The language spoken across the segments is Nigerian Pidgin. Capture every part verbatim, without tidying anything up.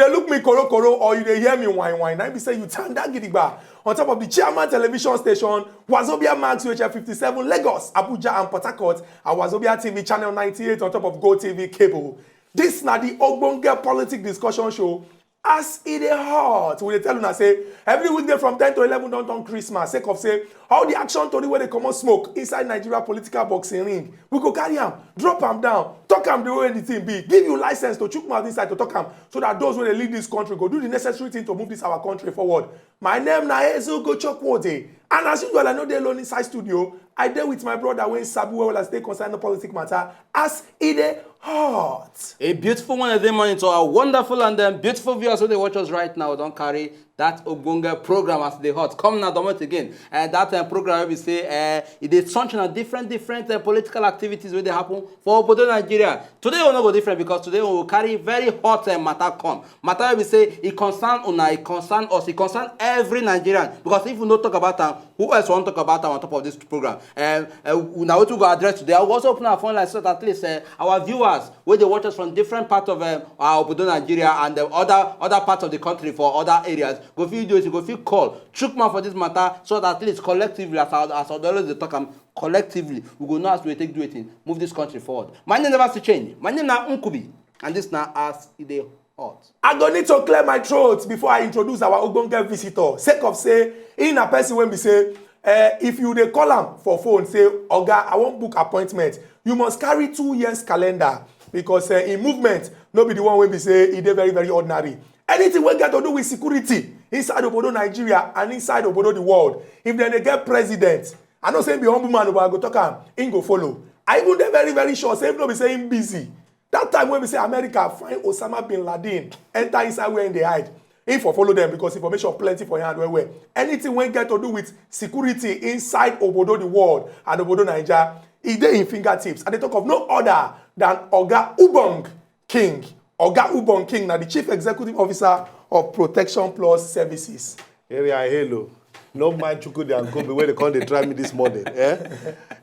Dey look me korokoro or you dey hear me whine whine, na im be say you tanda gidigba on top of the Chairman Television Station, Wazobia Max, U H F fifty-seven, Lagos, Abuja and Port Harcourt, and Wazobia T V channel ninety-eight on top of Go T V cable. This na the ogbonge politic discussion show. As e dey hot, we dey tell una say every weekday from ten to eleven don turn Christmas, sake of say all the action tori wey dey comot smoke inside Nigeria political boxing ring, we go carry am, drop am down, talk am the way the thing be, give you license to chook mouth inside to talk am, so that those wey dey lead this country go do the necessary thing to move this our country forward. My name na Ezu Gochokwote, and as usual, I no dey alone inside studio. I dey with my brother wey sabi well well as e take concern the politic matter. As e dey hot. A beautiful Wednesday morning to our wonderful and um, beautiful viewers who dey watch us right now. Don carry that ogbonge program as e dey hot. Come now, domot again. And that uh, program wey be say uh, e dey touch on different different uh, political activities wey dey happen for obodo Nigeria. Today we no go different because today we go carry very hot uh, matter come. Matter wey be say e concern una, e concern us, e concern every Nigerian. Because if we no talk about am, who else wan talk about am on top of this program? Um, uh, na wetin we go address today. I will also open our phone line so that at least uh, our viewers wey dey watch us from different parts of um, our obodo Nigeria and um, other other parts of the country for other areas go fit do it, go fit call, chook mouth for this matter so that at least collectively, as I as I always dey talk am, collectively we go know as we take do wetin move this country forward. My name never still change. My name na Nkubi, and this na as e dey hot. I go need to clear my throat before I introduce our ogbonge visitor, sake of say he na person wey be say uh, if you dey call am for phone say, "Oga, I wan book appointment," you must carry two years calendar, because uh, im movement no be the one wey be say e dey very very ordinary. Anything wey get to do with security inside obodo Nigeria and inside obodo the world, if dem dey get president, I know say im be humble man, but I go talk am, im go follow. I even dey very very sure say if no be say im busy, that time wey be say America find Osama bin Laden enter inside where im dey hide, im for follow dem because information plenty for im hand well well. Anything wey get to do with security inside obodo the world and obodo Naija, e dey im fingertips. I dey talk of no other than Oga Ubong King. Oga Ubong King na the Chief Executive Officer of Protection Plus Services. Area, hello. No mind Chukwudi and Kobe wey dey come dey try me this morning. Eh?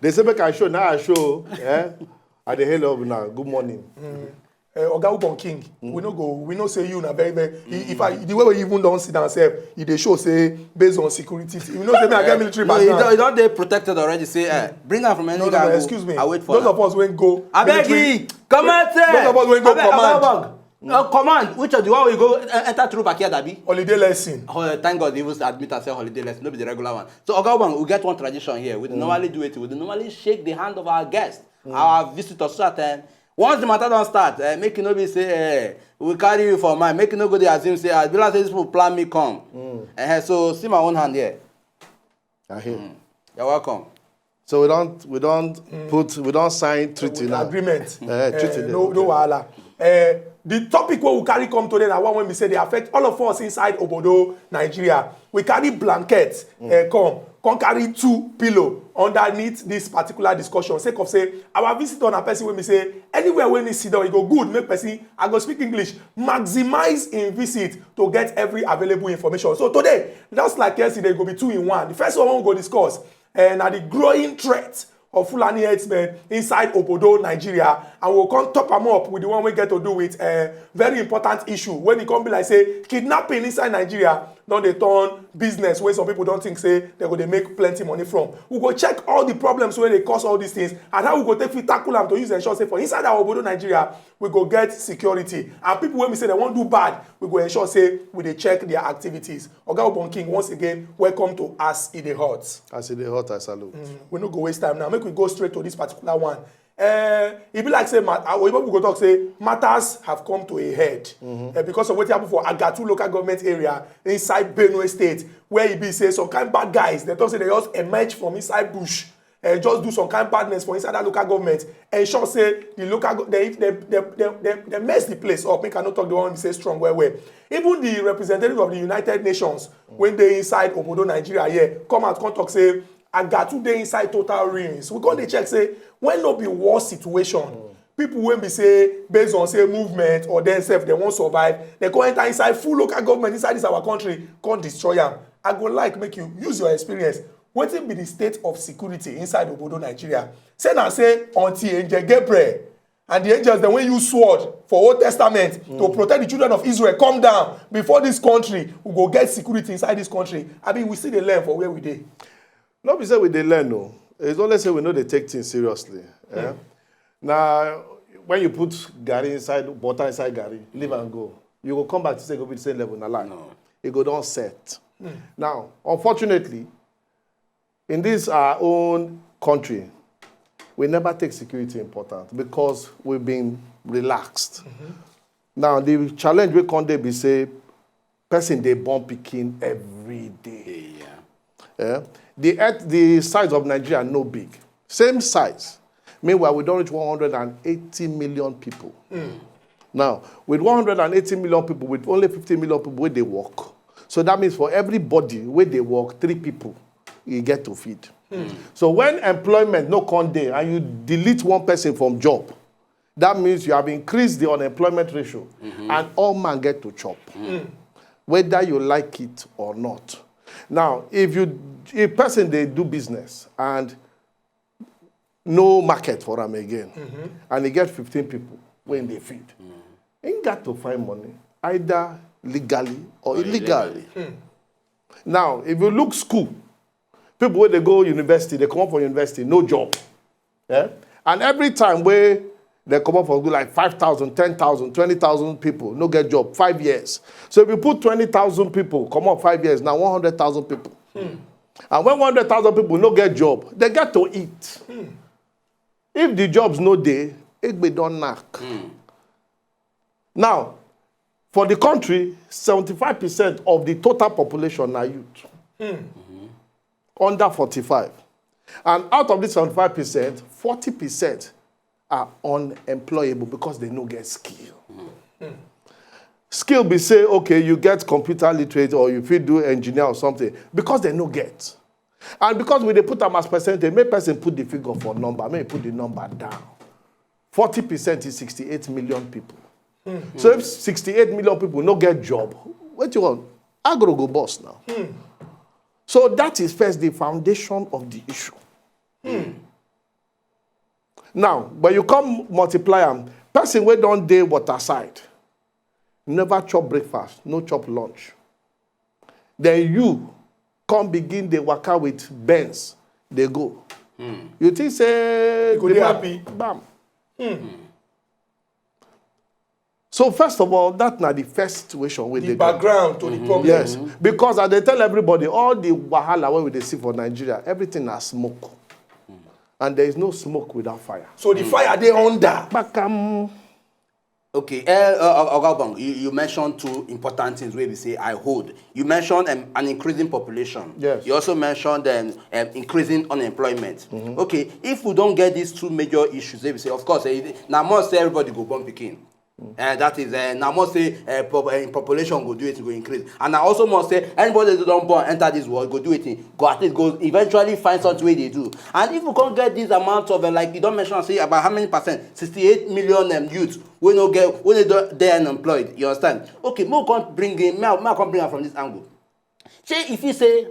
They say make I show, now I show. Eh? I dey hail up now. Good morning. Uh, Oga Ubong King, we no go, we know say you na very very. In fact, the way we even don sit down sef, e dey show say based on security, you know say me I get military background. No, you don dey protected already. Say, eh, bring am from any angle. No, no, no, excuse me. I wait for. Those of us wey go, abeg, comot. Those of us wey go command. Uh, command, which of the one we go uh, enter through backyard, abi? Holiday lesson. Oh, thank God, even admit and say holiday lesson, no be the regular one. So, Oga Ubong, we get one tradition here. We dey normally do it. We dey normally shake the hand of our guests, our visitors, so that um, once the matter don start, uh, make e no be say uh, we carry you for mind. Make e no go dey assume say, "Ah, be like say these people plan me come." Uh, so, see my own hand here. I hear. You're welcome. So we don we don put we don sign treaty now. Agreement. Eh, treaty dey. No no wahala. Eh, the topic wey we carry come today na one wey be say dey affect all of us inside obodo Nigeria. We carry blanket eh, come, come carry two pillow underneath this particular discussion, sake of say our visitor na person wey be say anywhere wey he sit down, e go good make person, I go speak English, maximize im visit to get every available information. So today, just like yesterday, e go be two in one. The first one wey we go discuss uh, na the growing threat of Fulani herdsmen inside obodo Nigeria, and we go come top am up with the one wey get to do with uh, very important issue wey e come be like say kidnapping inside Nigeria don dey turn business wey some people don think say dem go dey make plenty money from. We go check all the problems wey dey cause all these things and how we go take fit tackle am to use ensure say for inside our obodo Nigeria, we go get security, and people wey be say dem wan do bad, we go ensure say we dey check their activities. Oga Ubong King, once again, welcome to As E Dey Hot. As E Dey Hot, I salute. Mm, we no go waste time now. Make we go straight to this particular one. Uh, e be like say ma- uh, oyibo people go talk say matters have come to a head uh, because of wetin happen for Agatu local government area inside Benue State, where e be say some kind bad guys, dem talk say dem just emerge from inside bush, uh, just do some kind badness for inside that local government, ensure say the local go- dem dem dem dem dem dem mess the place up. Make I no talk the one wey be say strong well well. Even the representative of the United Nations wey dey inside obodo Nigeria here come out come talk say Agatu dey inside total ruins. We come dey check say when no be war situation, people wey be say based on say movement or dem sef dem wan survive, dem come enter inside full local government inside this our country, come destroy am. I go like make you use your experience. Wetin be the state of security inside obodo Nigeria? Say na say until Angel Gabriel And the angels dem wey use sword for Old Testament to protect the children of Israel come down before this country, we go get security inside this country. I mean, we still dey learn for where we dey. No be say we dey learn o. It's only say we no dey take things seriously. Eh? Na when you put garri inside, butter inside garri, leave am go. You go come back to say e go be the same level, na lie. E go don set. Now, unfortunately, in this our own country, we never take security important because we've been relaxed. Now, the challenge wey come dey be say person dey born pikin every day. Eh? The earth, the size of Nigeria no big. Same size. Meanwhile, we don reach one hundred and eighty million people. Now, with one hundred and eighty million people, with only fifty million people wey dey work, so that means for everybody wey dey work, three people e get to feed. So when employment no come dey and you delete one person from job, that means you have increased the unemployment ratio, and all man get to chop, whether you like it or not. Now, if you, if person dey do business and no market for am again, and e get fifteen people wey dey feed, he got to find money either legally or illegally. Now, if you look school, people wey dey go university, dey comot from university, no job. Eh? And every time wey dem comot for school, like five thousand, ten thousand, twenty thousand people no get job, five years. So if you put twenty thousand people comot five years, na one hundred thousand people. And when one hundred thousand people no get job, dem get to eat. If the jobs no dey, egbe don knack. Now, for the country, seventy-five percent of the total population na youth. Under forty-five. And out of this seventy-five percent, forty percent are unemployable because dem no get skill. Skill be say, okay, you get computer literate or you fit do engineer or something because dem no get. And because we dey put am as percentage, make person put the figure for number, make e put the number down. Forty percent is sixty-eight million people. So if sixty-eight million people no get job, wetin you want? Agro go burst now. So that is first the foundation of the issue. Now, when you come multiply am, person wey don dey waterside, never chop breakfast, no chop lunch. Then you come begin dey waka with Benz, dey go. You think say go dey happy? Bam. So first of all, that na the first situation wey dey go. Background to the problem. Yes, because I dey tell everybody, all the wahala wey we dey see for Nigeria, everything na smoke. And there is no smoke without fire. So the fire dey under. Bakam. Okay, uh, uh, Oga Obong, you, you mentioned two important things wey be say I hold. You mentioned um, an increasing population. Yes. You also mentioned um, um, increasing unemployment. Okay, if we don get these two major issues, wey be say, of course, eh, na must say everybody go born pikin. Uh, that is, uh, na must say uh, pop, uh, population go do it, go increase. And I also must say anybody wey don born enter this world go do it, go at least go eventually find something wey dey do. And if we come get this amount of, uh, like you don mention, say about how many percent, sixty-eight million um, youth wey no get, wey no dey unemployed. You understand? Okay, make we come bring in, make I, make I come bring am from this angle. Shey if you say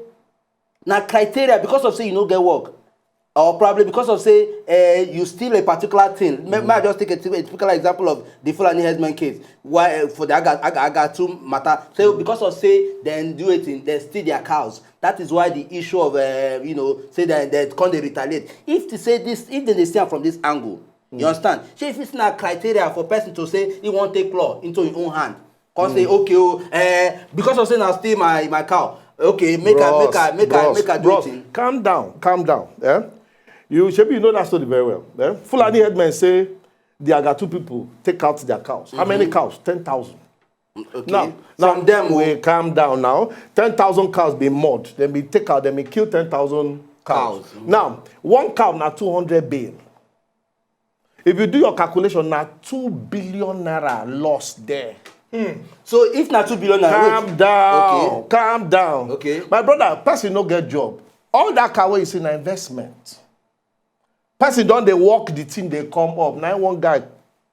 na criteria because of say you no get work, or probably because of say uh, you steal a particular thing. May, may I just take a, typ- a typical example of the Fulani herdsmen case? Why uh, for the Aga, Aga, Aga two matter? So because of say dem do it, dem steal their cows. That is why the issue of uh, you know say that they come dey retaliate. If to say this, if dem dey see am from this angle, you understand? Shey if it's na criteria for person to say he wan take law into him own hand, come say okay o, eh, because of say na steal my my cow, okay, make I make I make I make I do Bros, thing. Calm down, calm down. Eh? You shebi you know that story very well. Eh? Fulani headmen say the Agatu people take out their cows. How many cows? Ten thousand. Okay. Now, now From them, we oh. Calm down now. Ten thousand cows be mud. Then we take out. Then we kill ten thousand cows. Cows. Now, one cow na two hundred bale. If you do your calculation, na two billion naira lost there. So if na two billion naira, Calm wait. down. Okay. Calm down. Okay. My brother, person no get job. All that car wey you see na investment. Person don dey work the thing dey come up. Na one guy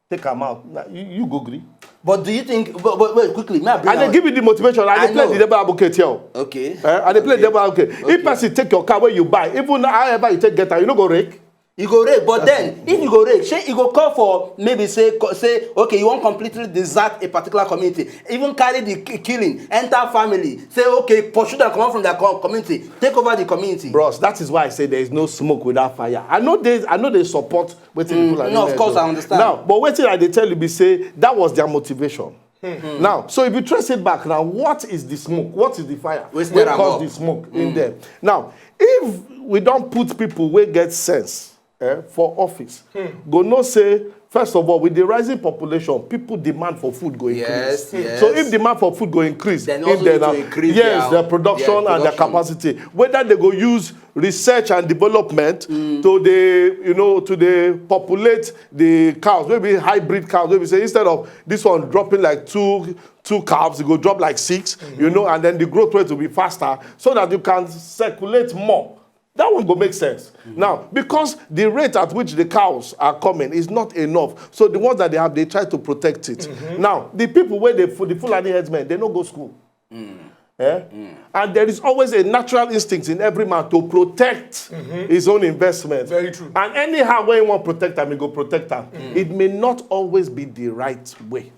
take am out. Na, you, you go gree. But do you think? But, but wait, quickly, may I bring I dey out- give you the motivation. I I dey play know. the devil advocate here. Okay. Eh, I dey play Okay. devil advocate. Okay. If person take your car wey you buy, even however you take get am, you no go rake. You go rape, but then if you go rape, shey you go call for maybe say co- say okay, you wan completely desert a particular community, even carry the ki- killing enter family, say okay, pursue them comot from their co- community, take over the community. Bros, that is why I say there is no smoke without fire. I know they, I know they support wetin the Fulani No, of men course, do. I understand. Now, but wetin I dey tell you be say that was their motivation. Now, so if you trace it back now, what is the smoke? What is the fire? Wetin Wey dem cause up? The smoke in there? Now, if we don put people wey get sense eh, for office, go know say first of all, with the rising population, people demand for food go increase. Yes, yes. So if demand for food go increase, Then if also they need to now- increase yes, their- the production their and the production. Capacity, whether they go use research and development to the you know to the populate the cows, maybe hybrid cows, maybe say instead of this one dropping like two two calves, it go drop like six, you know, and then the growth rate will be faster so that you can circulate more. That one go make sense. Now, because the rate at which the cows are coming is not enough, so the ones that they have, they try to protect it. Now, the people where they the Fulani headsmen, they no go school. Eh? And there is always a natural instinct in every man to protect his own investment. Very true. And anyhow when you want protect them, you go protect them. It may not always be the right way.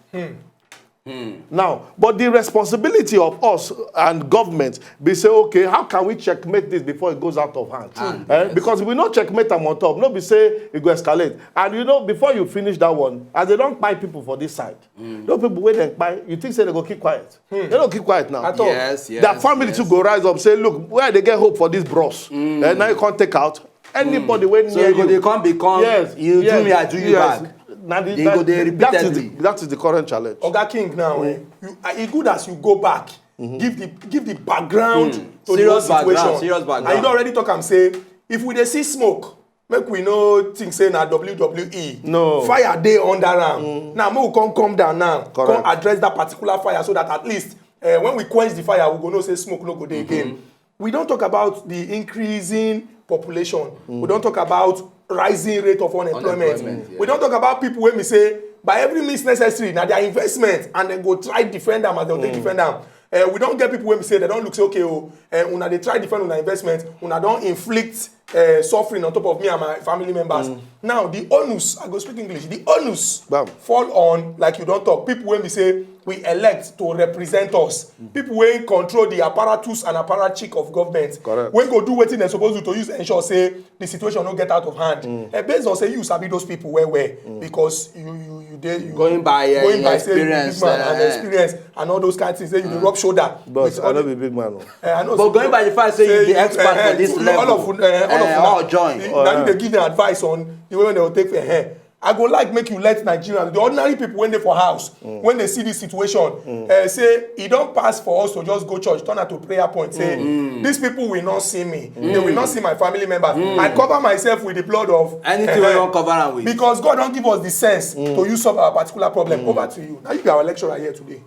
Now, but the responsibility of us and government be say, okay, how can we checkmate this before it goes out of hand? Eh? Because if we no checkmate them on top, no be say it go escalate. And you know, before you finish that one, as they don't buy people for this side, no people wey dem kpai, you think say they go keep quiet? They don't keep quiet now. At all. Yes, yes. Their family yes. Too go rise up, say, look, where they get hope for this bros? Eh, now you can't take out anybody when So near you go you. Dey come become Yes, you yes, do me, I do you yes. Back. Na the, They that, go dey that is repeatedly. the, that is the current challenge. Oga King now, eh, you, uh, e good as you go back, give the give the background to the Serious whole background, situation. Serious And background. You don already talk am say if we dey see smoke, make we no think say na W W E. No. Fire dey under am. Now make we come come down now, Correct. Come address that particular fire so that at least uh, when we quench the fire, we go know say smoke no go dey again. We don talk about the increasing population. We don talk about rising rate of unemployment. Unemployment, yeah. We don talk about people wey be say by every means necessary na their investment and dem go try defend am as dem take defend am. Uh, we don get people wey be say dem don look say okay o, uh, una dey try defend una investment, una don inflict uh, suffering on top of me and my family members. Now the onus, I go speak English, the onus Bam. Fall on, like you don talk, people wey be say we elect to represent us, people wey control the apparatus and apparatchik of government, Correct. Wey go do wetin dem suppose do to use ensure say the situation no get out of hand. Eh, based on say you sabi those people well well because you you you dey you Going by, eh, going by your say you be big experience, man and eh. Experience and all those kind of things say you dey rub shoulder. But With I all no the- be big man. Oh. Eh, I know But say- going by the fact say you be eh, expert for this you- level, all of you, eh, all eh, of all you, join. you- na you dey give them advice on the way wey dem go take for hair. I go like make you let Nigerians, the ordinary people wey dey for house, when they see this situation, eh, say e don pass for us to just go church, turn am to prayer point. Say these people will not see me, they will not see my family members. I cover myself with the blood of Anything wey wan cover am with. Because God don give us the sense to use solve our particular problem. Over to you. Now you be our lecturer here today.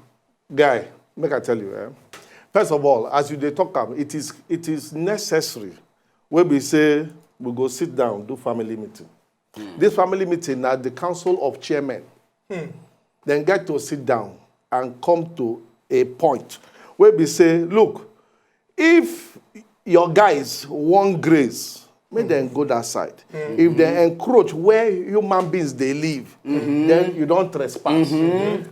Guy, make I tell you, eh? First of all, as you dey talk am, it is it is necessary wey be say we go sit down do family meeting. This family meeting na the council of chairmen. Then get to sit down and come to a point wey be say, look, if your guys wan graze, make dem go that side. If dem encroach where human beings dey live, then you don trespass.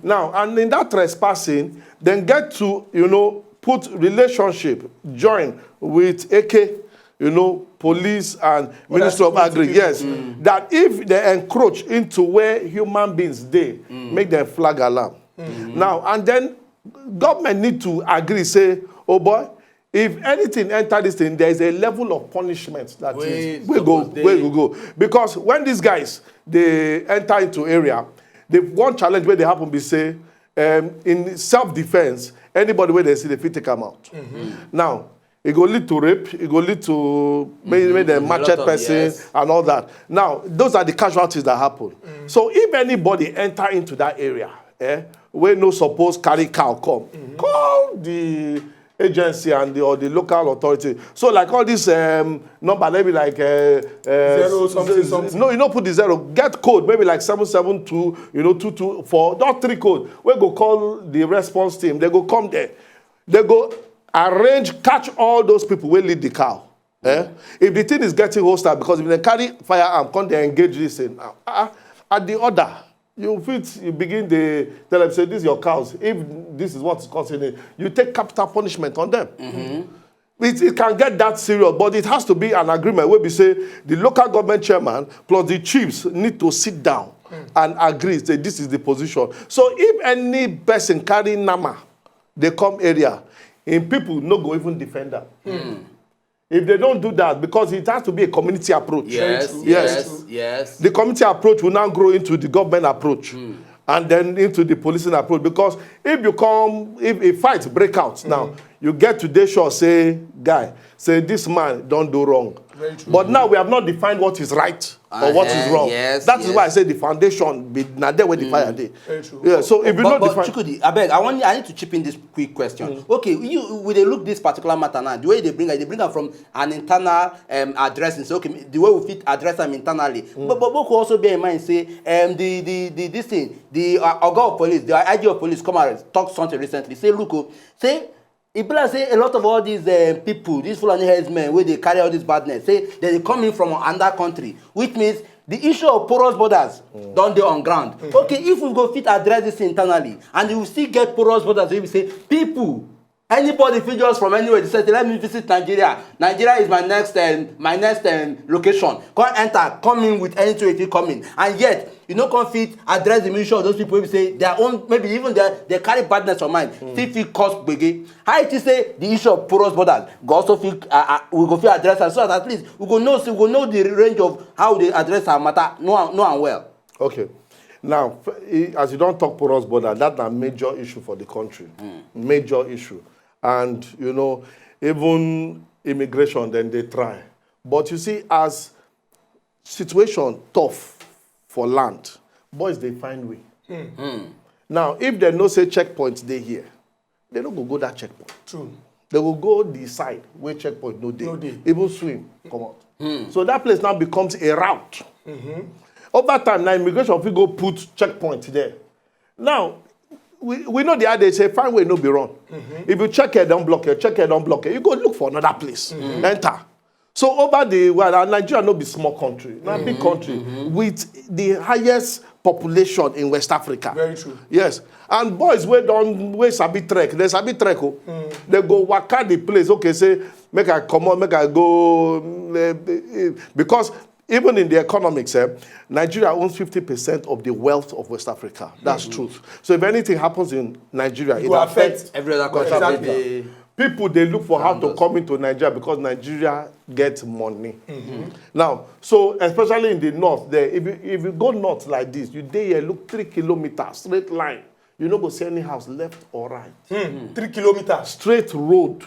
Now, and in that trespassing, then get to you know put relationship join with A K, you know, police and Ministry of Agri, security yes, that if they encroach into where human beings dey, make them flag alarm. Now and then, government need to agree say, oh boy, if anything enter this thing, there is a level of punishment that Wey is wey go suppose dey. Wey go go because when these guys dey enter into area, the one challenge wey dey happen be say um, in self defence, anybody wey dem see dem fit take am out. Now e go lead to rape, e go lead to make make dem A machete lot of, person yes. And all that. Now those are the casualties that happen. So if anybody enter into that area, eh, wey no suppose carry cow come, call the agency and the or the local authority. So like all this um, number, maybe like uh, uh, Zero something z- z- something. No, you no put the zero. Get code maybe like seven seven two, you know, two two four, not three code. We go call the response team. They go come there. They go arrange, catch all those people wey lead the cow. Eh? If the thing is getting hostile, because if they carry firearm, come they engage this thing. Ah, ah, at the order, you fit you begin the tell them say this is your cows. If this is what is causing it, you take capital punishment on them. It, it can get that serious, but it has to be an agreement where we say the local government chairman plus the chiefs need to sit down and agree say this is the position. So if any person carry nama, they come area, in people no go even defend them. If they don't do that, because it has to be a community approach. Yes, Yes. yes, yes. The community approach will now grow into the government approach and then into the policing approach. Because if you come, if a fight break out now, you get to dey sure say, guy, say this man don't do wrong. Very true. But now we have not defined what is right or what is Uh-huh, wrong. yes, That is why I yes. say the foundation be na there where the fire dey. Very true. Yeah. So if you but, know but the found- Chukwudi, I beg, I want, I need to chip in this quick question. Okay, you we dey look this particular matter now. The way they bring, they bring am from an internal um, addressing. So okay, the way we fit address them internally. But but we could also bear in mind say um the the the this thing, the uh, Oga of police, the I G of police, come out talk something recently. Say look, oh, say e be like say a lot of all these uh, people, these Fulani headsmen, where they carry all this badness, say they dey come in from another country, which means the issue of porous borders don't dey on ground. Okay, if we go fit address this internally, and you still get porous borders, we say people, anybody fit just from anywhere decide say let me visit Nigeria. Nigeria is my next um, my next um, location. Come enter, come in with anything if you come in, and yet you no come fit address the issue of those people wey be say their own, maybe even their they carry badness for mind, still fit cause gbege. How you think say the issue of porous borders go also fit uh, uh, we go fit address am so that at least we go know say we go know the range of how we dey address our matter, know am know am well. Okay. Now, f- i- as you don't talk porous border, that's a major issue for the country. Major issue. And, you know, even immigration, then they try. But you see, as situation tough for land, boys, they find way. Now, if they no say checkpoints they here, they no go go that checkpoint. True. They will go the side where checkpoint no dey. No dey. Even swim, come out. So that place now becomes a route. Over time, now immigration fit go put checkpoint there. Now, we, we know the other day say fine way no be run. If you check it, don't block it, check it, don't block it. You go look for another place, enter. So over the well, and Nigeria no be small country, na big country with the highest population in West Africa. Very true. Yes, and boys wey don wey sabi trek, they sabi trek o. They go waka the place. Okay, say make I comot, make I go mm, eh, eh, because even in the economics, eh, Nigeria owns fifty percent of the wealth of West Africa. That's truth. So if anything happens in Nigeria, it, will affects affect Every other West country Africa. dey People they look for how to Downwards. come into Nigeria because Nigeria gets money. Now, so especially in the north there, if you if you go north like this, you dey here look three kilometers straight line. You no go see any house left or right. Three kilometers. Straight road.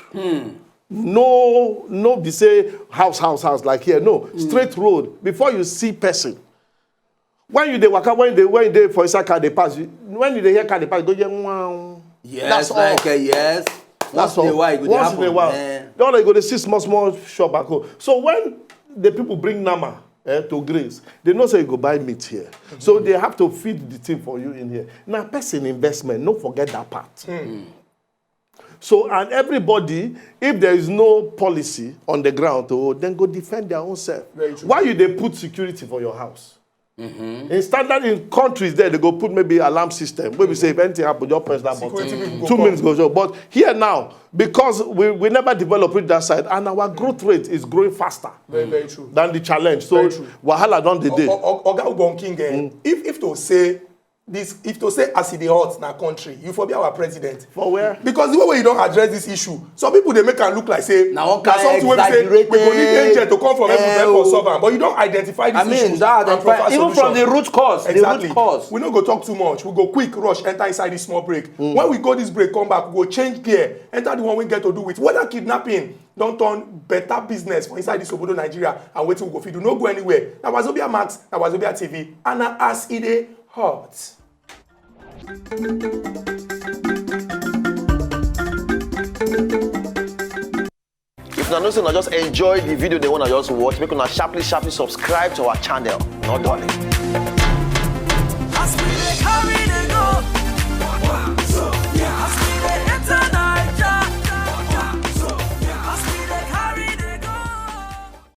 No, no be say house, house, house like here. No, straight road. Before you see person, when you dey waka, when you dey when you dey for inside car dey pass, you, when you dey hear car dey pass, you go hear wow. Yes, like uh, yes. Once in a while, e go dey Once happen. in a while. Eh. Then you go dey see small small shop back home. So when the people bring nama eh, to graze, they know say you go buy meat here. So they have to feed the thing for you in here. Now person investment, no forget that part. So and everybody, if there is no policy on the ground, oh, then go defend their own self. Very true. Why you dey put security for your house? In standard in countries there, they go put maybe alarm system. Where we say if anything happen, just press that Security button. people go Two come. Minutes go show. But here now, because we, we never develop it that side, and our growth rate is growing faster Very, very true. than the challenge. So Very true. wahala don dey O- dey. o- o- Oga Ubonking, eh, if if to say this, if to say as e dey hot na country, you for be our president. For where? Because the way wey you don address this issue, some people dey make am look like say Na one na kind something wey be say we go need exaggerated, angel to come from heaven to eh, help us o- solve am, but you don identify I these mean, issues that and identify, provide even from the solution. Root cause, the Exactly. Root cause. We no go talk too much. We go quick rush enter inside this small break. When we go this break, come back, we go change gear, enter the one wey get to do with whether kidnapping don turn better business for inside this obodo Nigeria and wetin we go fit do. No go anywhere. Na Wazobia Max, na Wazobia T V, and na as e dey hot. If una know say una just enjoy the video, they wanna just watch, make una sharply sharply subscribe to our channel. No dulling. As we dey carry the